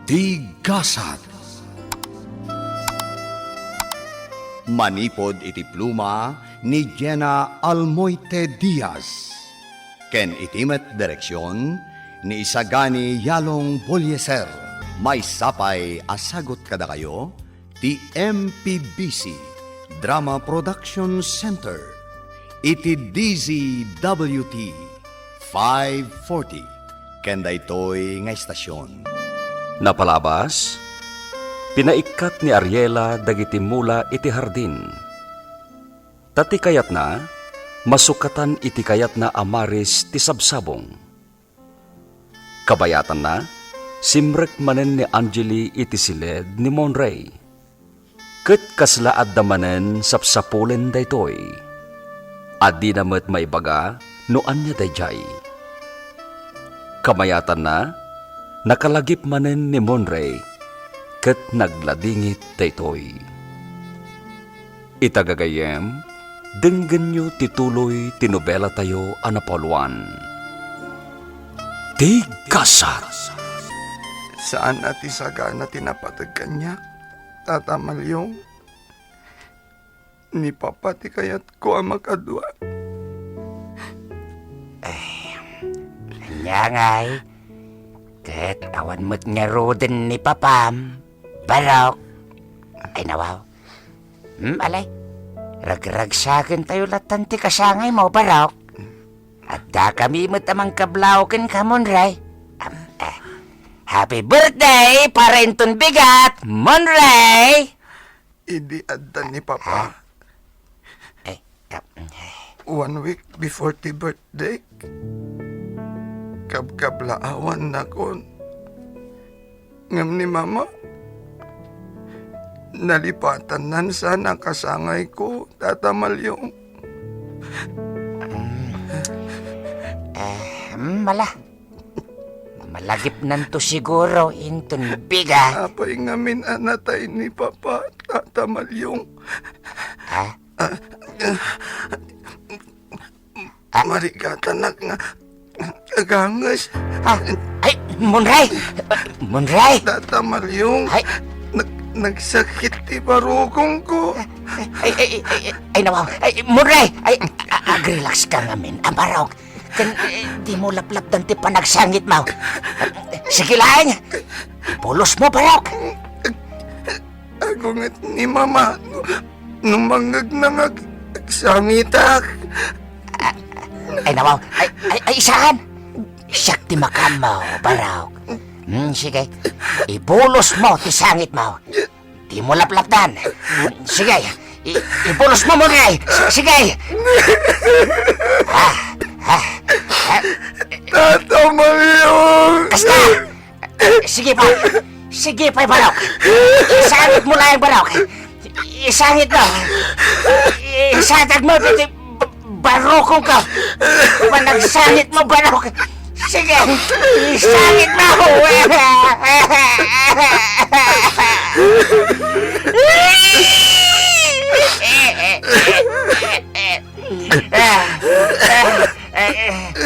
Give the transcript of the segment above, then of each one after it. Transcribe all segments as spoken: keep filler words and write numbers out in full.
Ti Gasat. Manipud iti pluma ni Jenna Almoite Diaz, ken iti met direksion ni Isagani Yalong Bolieser. Maysa pay a sagut kadakayo ti M P B C Drama Production Center iti D Z W T five forty, ken daytoy nga estasion. Napalabas, pinaikkat ni Ariela dagiti mula iti hardin. Ta ti kayatna, masukatan iti kayatna a maris ti sabsabong. Kabayatanna, simrek manen ni Angeli iti siled ni Monray. Ket kasla adda manen sapsapulen daytoy. A dina met maibaga no ania daydiay. Kabayatanna, nakalagip manen ni Monray, ket nagladingit daytoy. Ita gagayyem, denggenyo ti tuloy ti nobelatayo a napauluan, Ti Gasat. Saan a ti sagana ti napateg kaniak, Tata Malyong. Ni Papa ti kayatko a makadua. Ania ngay? Ket awan met ngaruden ni Papam, Barok. Ay, nawaw. Hmm, alay. Ragragsakentayo latan ti kasangaymo, Barok. Addakami met a mangkablaw kenka, Monray. Am, eh. Happy birthday para inton bigat, Monray! Idi adda ni Papa. Ha? Eh, kap-, One week before ti birthday, kabkablaawan nakon. Ngem ni Mama, nalipatannan sana kasangayko, Tata Malyong. Mm. Eh, mm, mala. Malagipnanto siguro inton bigat. Apay ngamin a natay ni Papa, Tata Malyong? Ha? Ah, ah, Ah. Marigatanak nga aganges. Ah, ay, Monray! Monray! Tata Malyong, Ay. nag-, nagsakit ti barukongko. Ay, ay, ay, ay, ay, nawaw. Ay, Monray! Ay, a-, a-, agrelax ka ngamin, a, Barok. Ken, eh, dimo laplapdan ti panagsangitmo. Sige laeng. Ipulos mo, Barok. Agunget ni Mama no, no mangngegna nga ag-, agsangitak. Ay, nawaw. Ay, ay, ay, saan? Siak ti makaammo, Barok. Hmm, sige. Ipulos mo ti sangitmo. Dimo laplapdan. Sige. I-, ipulos mo, Monray. S-, sige. Ah, ah, ah. Tata Malyong! Kasta! Sige pa. Sige pa, Barok. Isangit mo lang, Barok. Isangit mo. Isatag mo, piti barukongko. Panagsangit mo, Barok. Sige, isangit mo.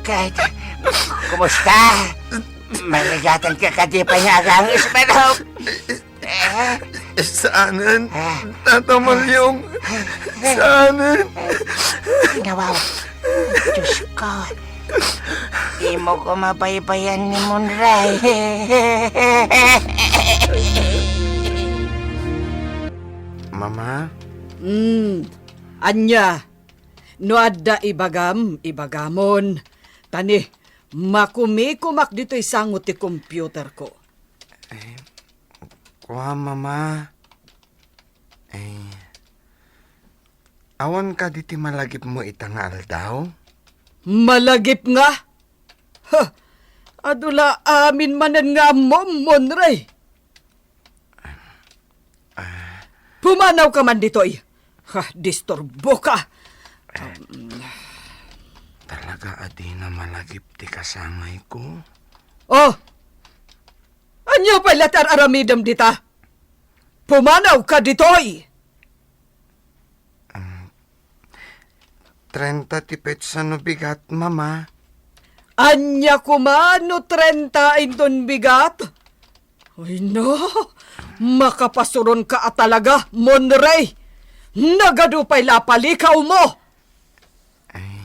Kahit, kumusta? Marigatan ka kadi pay nga aganges, Barok? Eh? Saanen, Ah. Tata Malyong. Saanen. Nawaw. Diyos ko. Di mo ko mabaybayan ni Monray. Mama? Hmm. Ania? No adda ibagam, ibagamon. Ta ni, makumikumak ditoy sango ti computerko. Eh, kua, Mama. Eh, awan kadi ti malagipmo ita nga aldaw? Malagip nga? Ha! Adu la amin manen nga ammom, Monray. Ah. Pumanawka man ditoy. Ha, disturboka. Eh, talaga a dina malagip ti kasangayko? Oh! Ania pay la ti ar-aramidem dita? Pumanawka ditoy! Um, trenta ti petsa no bigat, Mama. Ania koma no trenta inton bigat? Ay, no! Makapasuronka a talaga, Monrey! Nagadu pay la a palikawmo! Ay,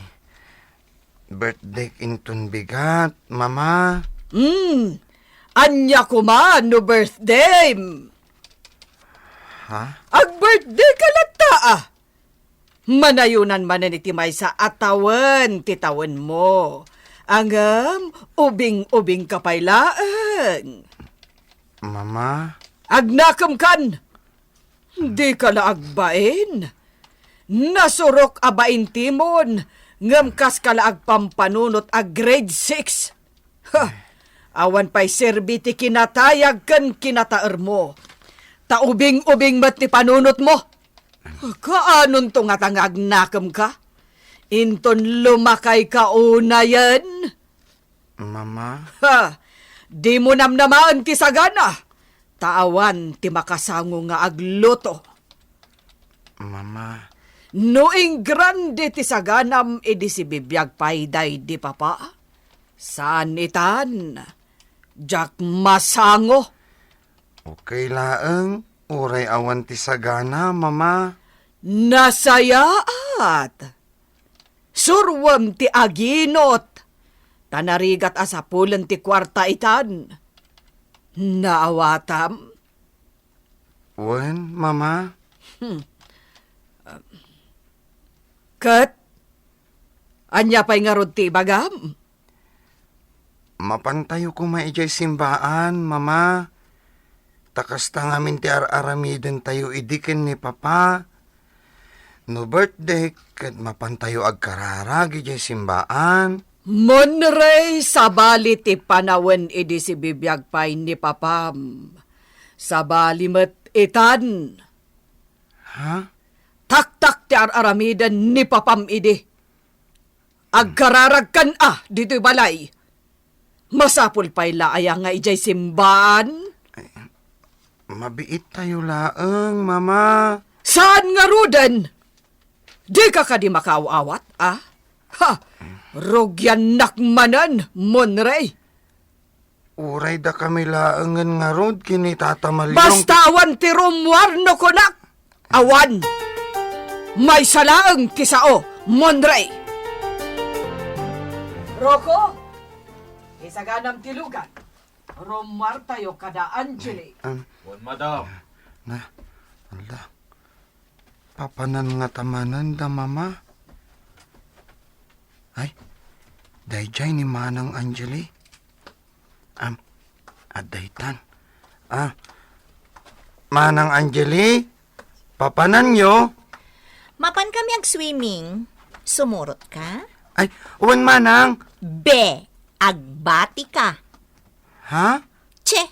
birthday inton bigat, Mama. Hmm, ania koma no birthday? Ha? Ag-birthday ka latta, ah! Manayonan manen iti maysa a tawen ti tawenmo. Ngem ubing-ubingka pay laeng. Mama? Agnakemkan! Dika la agbain. Nasurok a bain timon, ngem kaska la agpampanunot a grade six. Ha! Awan pay serbi ti kinatayag ken kinataermo. Ta ubing-ubing met ti panunotmo. Kaanonto ngata nga agnakemka? Inton lumakayka unayen? Mama? Ha! Dimo namnamaen ti sagana, ta awan ti makasango nga agluto. Mama. No ingrande ti saganam idi sibibiag pay daydi papa, saan itan, diak masango. Okay laeng, uray awan ti sagana, Mama. Nasayaat! Suroem ti aginot, ta narigat a sapulen ti kuarta itan. Naawatam? Wen, Mama. Hmm. Ket, ania pay ngarud ti ibagam? Mapantayo koma idiay simbaan, Mama. Ta kasta ngamin ti ar-aramidentayo idi ken ni Papa. No birthday, ket mapantayo agkararag idiay simbaan. Monrey, sabali ti panawen idi sibibiag pay ni Papam. Sabali met itan. Ha? Taktak ti ar-aramiden ni Papam idi. Agkararagkan a ditoy balay. Masapul pay la aya nga idiay simbaan? Ay, mabiittayo laeng, Mama. Saan ngaruden? Dika kadi makaaw-awat, a? Ha! Rugiannak manen, Monrey. Uray dakami laengen ngarud ken ni Tata Malyong. Basta awan ti rummuar no kunak! Awan! Maysa laeng ti sao, Monrey! Rocco, isaganam ti lugan. Rummuartayo kada Angeli. Am, Wen, madam. Na, ala. Papanan ngata manen da, Mama? Ay, daydiay ni Manang Angeli. Am, adda itan. Ah, Manang Angeli, papananyo? Mapan kami ag-swimming. Sumurot ka? Ay, wen, Manang. Be, agbati ka. Ha? Che,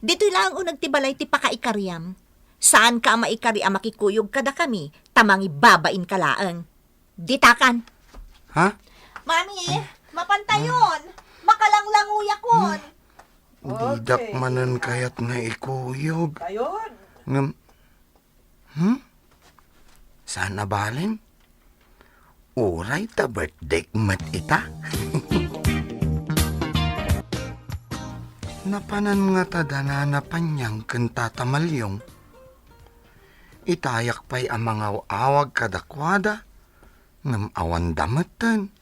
ditoy laeng uneg ti balay ti pakaikariam. Saanka a maikari a makikuyog kadakami, ta mangibabainka laeng. Ditakan. Ha? Mami, mapantayon. Makalanglangoyakon. Didak manen kayat nga ikuyog. Tayon. Ngem, hmm? Saan a balen? Uray ta birthday met ita. Napanan ngata da Nana Panyang ken Tata Malyong. Itayak pay a mangaw-awag kadakuada, ngem awanda metten.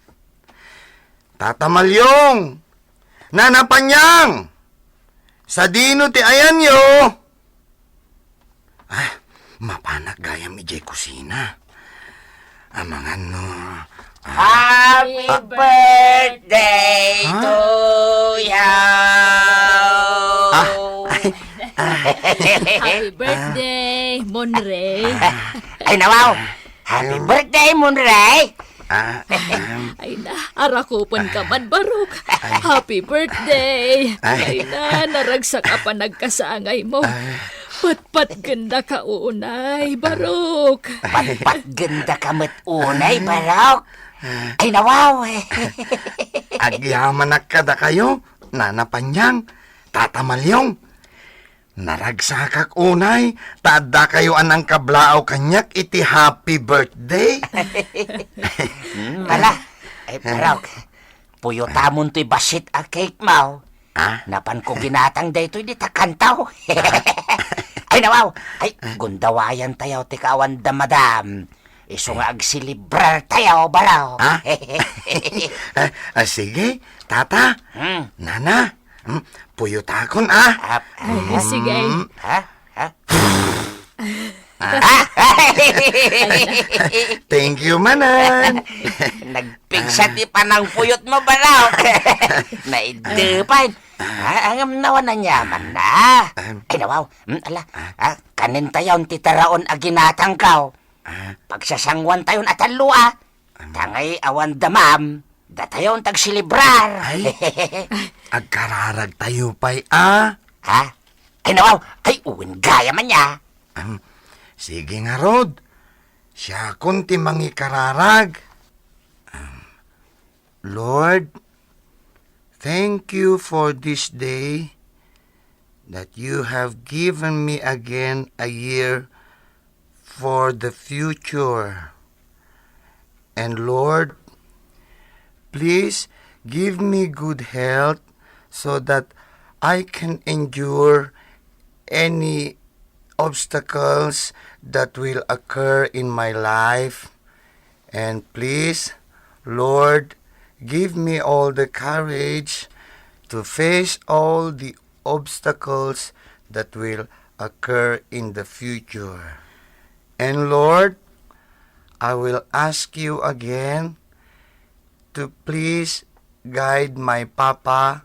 Tata Malyong! Nana Panyang! Sadino ti ayanyo? Ah, mapanak gayam idiay kusina. Amangan no, ah, Happy ah, birthday ha? To you! Ah, ay, ah. Happy birthday, Monrey. Ah. Ay, nawaw! Happy birthday, Monrey! Ah, um, Ay na, arakupen ka man, Barok. Ay. Happy birthday! Ay. Ay na, naragsak a panagkasangay mo. Ay. Patpatgenda ka unay, Barok. Patpatgenda ka met unay, Barok. Ay, nawaw, eh. Agyamanak kadakayo, Nana Panyang, Tata Malyong. Naragsakak unay, ta addakayo a nangkablaaw kaniak iti happy birthday. Hmm, ala, ay, Barok, puyotamon toy bassit a cake mo. Ah? Napanko ginatang daytoy dita kantaw. Ay, nawaw. Ay, gundawayantayo ti kaawanda, madam. Isu nga agselebrartayo, baro. Ah? Ah, ah, sige, tata. Hmm. Nana, hmm, puyotakon, ah. Ah, Ay, ah. Sige. Hmm. Ha? Ha? Ah. Thank you, manen. Nagpigsa ti panangpuyot mo, baro. Naidepan. Ah, angam nawa nanyaman na. Ah. Ay, nawaw. Hmm, ala. Ah. Ah, kanentayon ti taraon a ginatangkaw. Ah. Pagsasanguantayon a tallo, ah. Tangay awan da, ma'am. Datayon tagselebrar. Ay, agkararagtayo pay, a? Ha? Ay, nawaw. Ay, wen gayam ania. Am, sige ngarud. Siakon ti mangikararag. Am, Lord, thank you for this day that you have given me again a year for the future. And Lord, please give me good health so that I can endure any obstacles that will occur in my life. And please, Lord, give me all the courage to face all the obstacles that will occur in the future. And Lord, I will ask you again to please guide my papa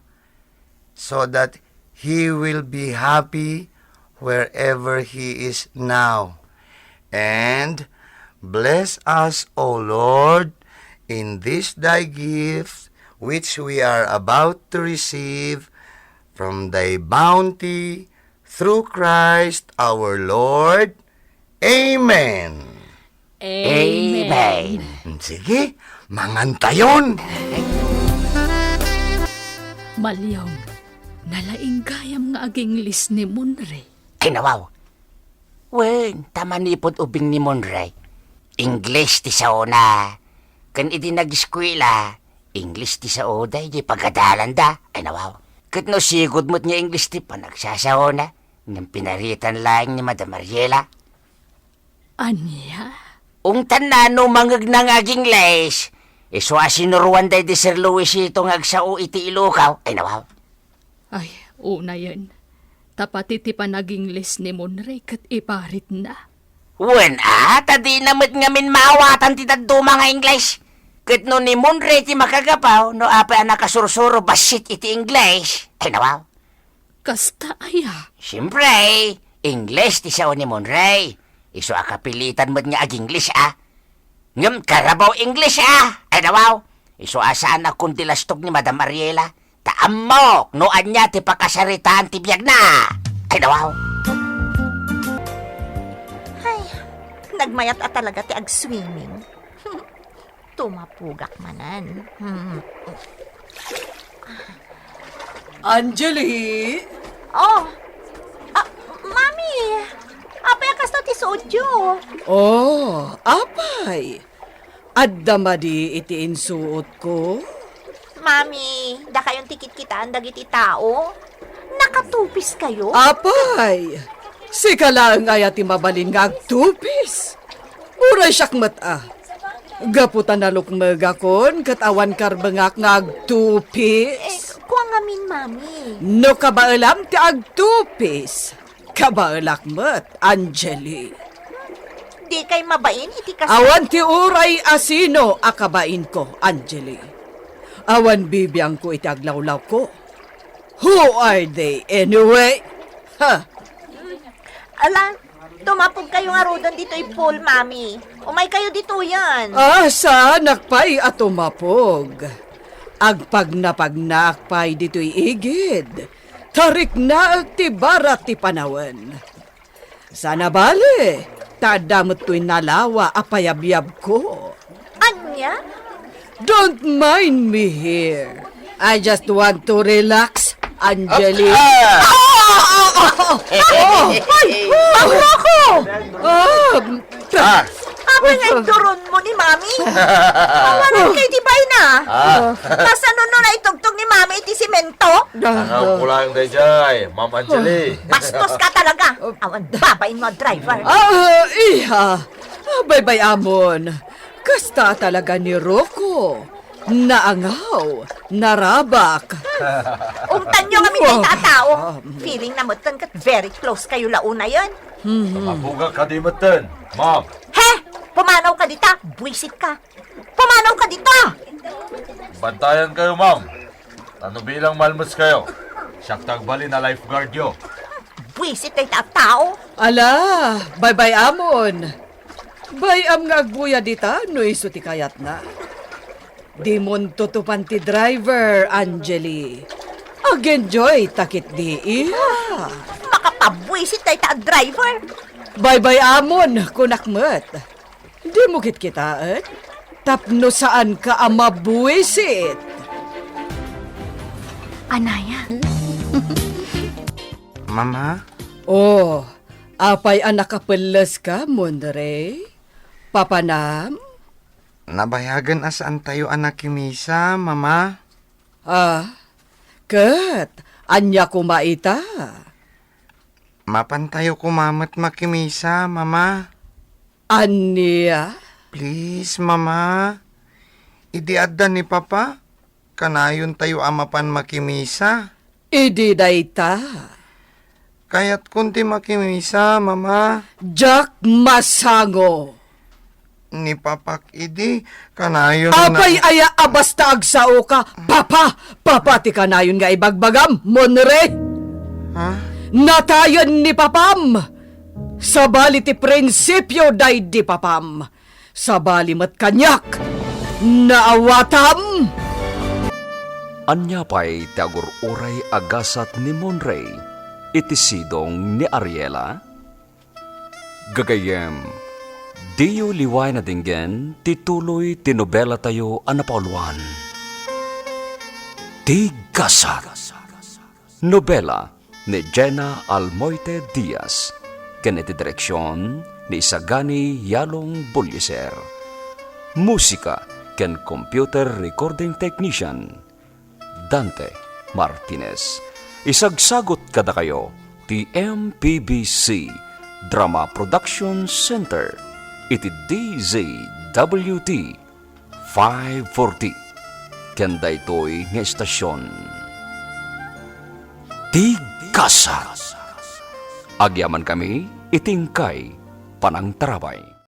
so that he will be happy wherever he is now. And bless us, O Lord, in this thy gift which we are about to receive from thy bounty through Christ our Lord. Amen. Amen. Amen. Sige, mangantayon. Malyong, nalaing gayam nga aginglis ni Monre. Ay, nawaw. Wen, ta manipud ubing ni Monre, Ingles ti saona. Ken idi nag-eskuela, Ingles ti saoda idiay pagadalanda. Ay, nawaw. Ket no sigud met nga Ingles ti panagsasaona, ngem pinaritan laeng ni Madam Ariela. Ania? Ungtanna no mangngegna nga agingles, isu a sinuroan daydi Sir Luisito nga agsao iti Ilocao. Ay, nawaw. Ay, unayen. Ta pati ti panagingles ni Monre ket iparitna. Wen a, ta dina met ngamin maawatan ti dadduma nga Ingles. Ket no ni Monre ti makagapu, no apay a nakasursuro bassit iti Ingles. Ay, nawaw. Kasta aya? Siempre, Ingles ti sao ni Monre. Isu a kapilitan met nga agingles a. Ngem karabaw Ingles a. Ay, nawaw. Isu a saan a kundilastog ni Madam Ariela. Ta ammok no ania ti pakasaritaan ti biagna. Ay, nawaw. Ay, nagmayat a talaga ti agswimming. Tumapugak manen. Hmm. Angeli? Oh. Ah, Mami! Apay a kasta ti suotyo? Oh, apay. Adda madi iti insuotko? Mami, dakayon ti kitkitaan dagiti tao? Nakatupiskayo? Apay! Sika laeng aya ti mabalin nga agtupis? Uray siak met a. Gapu ta nalukmegakon ket awan karbengak nga agtupis. Eh, kua ngamin, Mami. No kabaelam ti agtupis, kabaelak met, Angeli. Dikay mabain iti kas- Awan ti uray a sino a kabainko, Angeli. Awan bibiangko iti aglawlawko. Who are they anyway? Ha? Ala, tumapogkayo ngaruden ditoy pool, Mami. Umaykayo ditoyen. Ah, saanak pay a tumapog. Agpagnapagnaak pay ditoy igid. Tariknaek ti barat ti panawen. Saan a bale, ta adda met toy nalawa a payabyabko. Ania? Don't mind me here. I just want to relax, Angeli. Ah! Ah! Ah! Ah! Ah! Ay! Ay! Ako, ako! Ah! Ah! Ay, ay, duron mo ni Mami. Mawanan kay di bay na. Ah. Kasano no naitugtog ni Mami iti simento? Ang kulang dayjay, Ma'am Angeli. Bastos ka talaga. Awan babain mo, driver. Ah, iha. Ah, baybay-amon. Kasta talaga ni Rocco. Naangaw, narabak. Ungtan nyo kami dayta a tao. Feeling na metten ket very close kayo la unayen. Mabuga kadi metten, ma'am. He! Pumanaw ka dita, buisit ka. Pumanaw ka dita! Bantayan kayo, ma'am. Ano bilang malmes kayo? Siak ta agbalin a lifeguard yo. Buisit dayta a tao. Ala, baybay-amon. Bay-am nga agbuya dita no isu ti kayatna. Dimon tutupan ti driver, Angeli. Ag-enjoy ta ketdi, iha. Makapabuisit dayta a driver. Baybay-amon, kunak met. Dimo kitkitaen? Tapno saanka a mabuisit. Anaya. Mama? Oh, apay a nakapelleska, Monrey? Papanam? Nabayagen a saantayo a nakimisa, Mama. Ah, ket ania koma ita? Mapantayo koma met makimisa, Mama. Ania? Please, Mama. Idi adda ni Papa, kanayontayo a mapan makimisa. Idi dayta. Kayatkon ti makimisa, Mama. Diak masango. Ni Papak idi, kanayon na. Apay aya a basta agsaoka, Papa! Papa ti kanayon nga ibagbagam, Monre! Ha? Natayen ni Papam! Sabali ti prinsipio daydi Papam. Sabali met kaniak, naawatam! Ania pay ti agur-uray a gasat ni Monrey iti sidong ni Ariela? Gagayyem, diyo liwayan a denggen ti tuloy ti nobelatayo a napauluan, Ti Gasat. Nobela ni Jena Almoite Diaz, ken iti direksion ni Isagani Yalong Bullieser. Musika ken computer recording technician, Dante Martinez. Isagsagut kadakayo ti M P B C Drama Production Center iti D Z W T five forty, ken daytoy nga istasion, Ti Gasat. Agyamankami iti inkay panangtarabay.